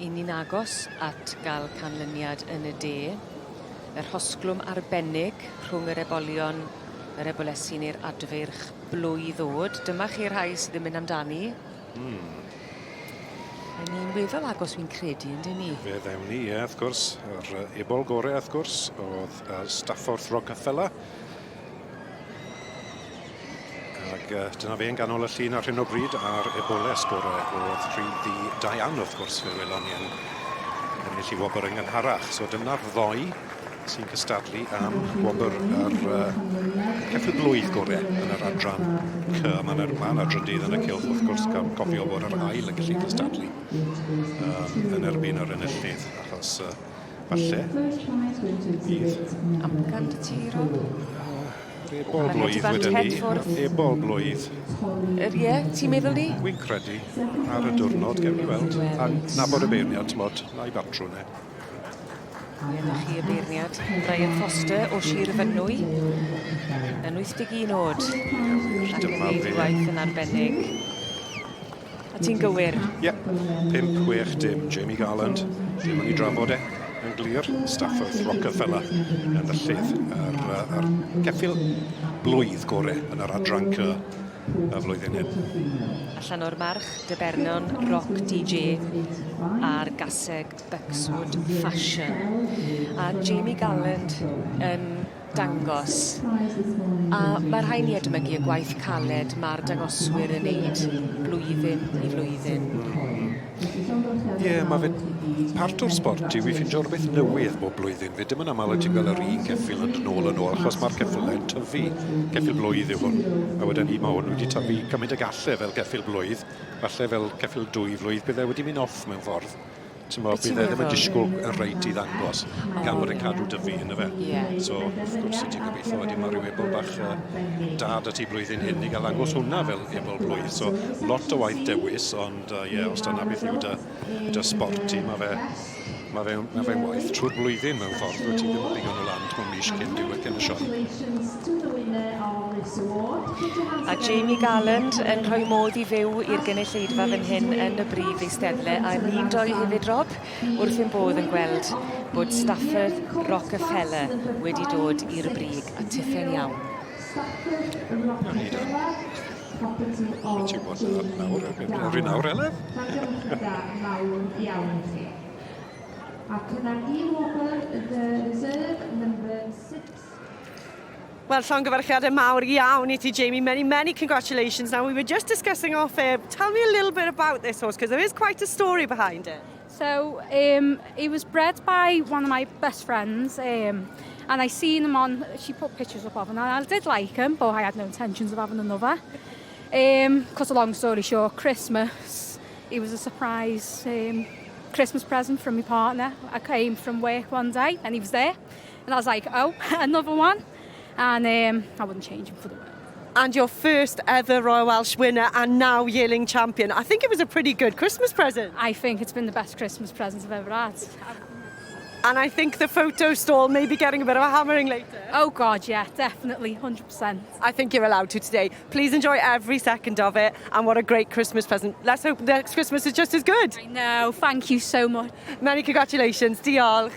I ni'n agos at gael canlyniad yn y de. Y rhosglwm arbennig rhwng yr ebolion, yr ebolesi neu'r adfeirch blwydd ddod. Dyma chi'r rhai sydd yn mynd amdani. Mm. A ni'n weddol agos fi'n credu, yndyn ni? Fe ddewn ni, ie, wrth gwrs. Yr ebol gore, wrth gwrs, oedd Stafford Rockefeller. Ac dyna fe yn ganol y llun ar hyn o bryd, a'r eboles gore oedd Rhy Diane, wrth gwrs, fe welon ni yn ennill i wobr yn gynharach. So dyna'r ddoi sy'n cystadlu am wobr yr ceffyl blwydd gore yn yr adran C. Mae'n ma yna drydydd yn y cylch, wrth gwrs, cofio bod yr ail yn gallu cystadlu yn erbyn yr enillydd, achos falle bydd... Amcan dy ti, Rob? Ebol blwydd wedyn ni. Ebol blwydd. Yr ie, ti'n meddwl ni? Wy'n credu, ar y diwrnod, gewn ni weld. A nabod y beirniad, t'mod, na'i batrwn e. Ie, 'na chi y beirniad, Brian Foster o Sir Fynwy, yn 81 oed. Ac yn gwneud ei waith yn arbennig. A ti'n gywir. Ie, yeah. 5, 6, dim, Jamie Garland, dim yn ei drafod e yn glir, Stafford Rockefeller yn y llydd, yr, yr ceffyl blwydd gore yn yr adran C y flwyddyn hyn. Allan o'r march, Dybernon, Rock DJ a'r gaseg Buckswood Fashion. A Jamie Garland yn dangos. A mae rhaid ni edmygu y gwaith caled mae'r dangoswyr yn neud blwyddyn i flwyddyn. Ie, yeah, mae fe part o'r sport yw i ffindio rhywbeth newydd bob blwyddyn. Fe dim yn aml wyt ti'n gael yr un ceffyl yn dod nôl yn ôl, achos mae'r ceffylau'n tyfu. Ceffyl blwydd yw hwn. A wedyn ni, mae hwn wedi tyfu cymaint y galle fel ceffyl blwydd. Falle fel ceffyl 2 flwydd, bydd e wedi mynd off mewn ffordd. Ti'n bydd e ddim yn disgwyl yn reit i ddangos, gan bod e'n cadw dyfu yn y fe. So, wrth gwrs, ti'n gobeithio wedyn mae rhyw ebol bach da 'da ti blwyddyn hyn i gael ddangos hwnna fel ebol blwydd. So, lot o waith dewis, ond ie, yeah, os dyna beth yw dy sport ti, mae fe waith trwy'r blwyddyn mewn ffordd. Wyt ti ddim yn bigo nhw lan mewn mis cyn diwedd cyn y sioe. A Jamie Garland yn rhoi modd i fyw i'r gynulleidfa fan hyn yn y brif eisteddle. A ni'n doi hefyd, Rob, wrth ein bodd yn gweld bod Stafford Rockefeller wedi dod i'r brig a tiffen iawn. Ti'n gwybod nawr, yr un nawr, Elef? Ac yna i wobr the reserve number 6. Wel, llongyfarchiadau mawr iawn i ti, Jamie. Many, many congratulations. Now, we were just discussing off air. Tell me a little bit about this horse, because there is quite a story behind it. So he was bred by one of my best friends, and I seen him on, she put pictures up of him, and I did like him, but I had no intentions of having another. Cut a long story short, Christmas, he was a surprise Christmas present from my partner. I came from work one day and he was there, and I was like, "Oh, another one." And I wouldn't change him for the world. And your first ever Royal Welsh winner and now yearling champion. I think it was a pretty good Christmas present. I think it's been the best Christmas present I've ever had. And I think the photo stall may be getting a bit of a hammering later. Oh God, yeah, definitely, 100%. I think you're allowed to today. Please enjoy every second of it, and what a great Christmas present. Let's hope next Christmas is just as good. I know, thank you so much. Many congratulations, diolch.